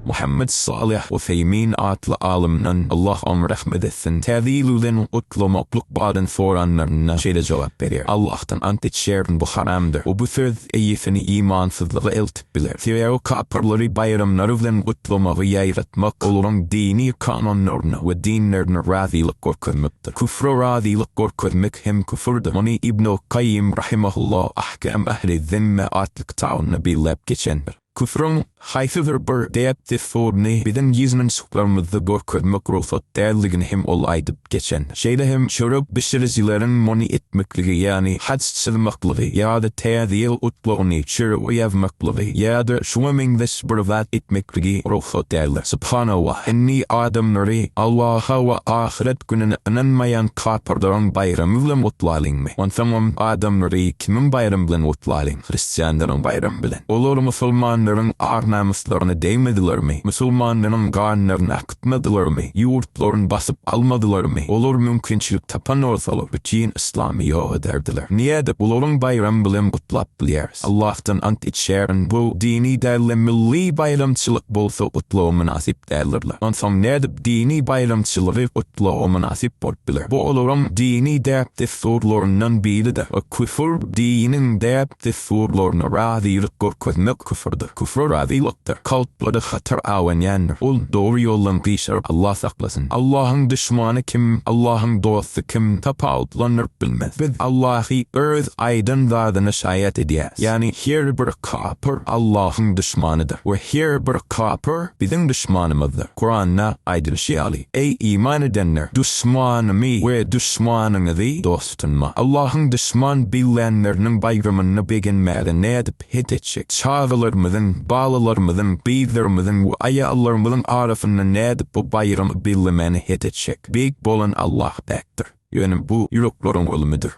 Muhammet Salyh Useýmin atly alymdan, Allah oňa rehmet etsin, Täze ýyl bilen gutlamaklyk barada soranlarynda şeýle jogap berýär, Allahdan ant içýärin, bu haramdyr we bu söz eýesini imansyzlyga eltip biler. Sebäbi kapyrlary baýramlary bilen gutlamagy ýaýratmak olaryň dini kanunlaryna we dinlerine razylyk görkezmekdir. Küfre razylyk görkezmek hem küfürdir. Muny Ibnul Kaýýim rahimehullah Ahkam Ehli Zimme atly kitabynda belläp geçendir. Küfrüň haýsydyr bir däp-dessuryny biziň ýygnanyşyklarymyzda görkezmek rugsat däldigini hem ol aýdyp geçen. Şeýle hem çörek bişirijileriň muny etmekligi, ýagny haç çyzmaklygy ýa-da Täze ýyl gutlagyny çörege ýazmaklygy ýa-da şuňa meňzeş bir zat etmekligi rugsat däldir. Subhanallah, indi adamlary Allaha we ahyret gününe ynanmaýan kapyrlaryň baýramy bilen gutlalyňmy? Onsoňam adamlary kimiň baýramy bilen gutlalyň? Hristianlaryň baýramy bilen. Olar musulmanlaryň ar-namyslaryna degmedilermi? Musulmanlaryň ganlaryny akytmadylarmy? Ýurtlaryny basyp almadylarmy? Olar mümkinçilik tapan bolsalar, bütin yslamy ýok ederdiler. Nädip olaryň baýramy bilen gutlap bilýäris? Allahdan ant içýärin, bu dini däl-de milli baýramçylyk bolsa gutlaga mynasyp däldirler. Onsoň nädip dini baýramçylygy gutlaga mynasyp bolup biler? Bu olaryň dini däp-dessurlaryndan biridir we küfür diniň däp-dessurlaryna razylyk görkezmek küfürdir. Küfre razylykdyr. Kalplara hatar abanýandyr. Ol dogry ýoldan gyşaryp Allah saklasyn. Allahyň duşmany kim, Allahyň dosty kim tapawutlandyryp bilmez. Biz Allahy öz aýdan zadyna şaýat edýäris. Ýagny her bir kapyr Allahyň duşmanydyr we her bir kapyr biziň duşmanymyzdyr. Kuranda aýdylyşy ýaly, Eý iman edenler! Duşmanymy we duşmanyňyzy dost tutunma. Allahyň duşman billänleriniň baýramyna begenmäge nädip het etjek? Çagalarymyzyň, balalarymyzyň, gyzlarymyzyň we aýallarymyzyň arasynda nädip bu baýramy bellemäne het etjek? Beýik bolan Allah päkdir. Ýöne bu ýürekleriň ölümidir.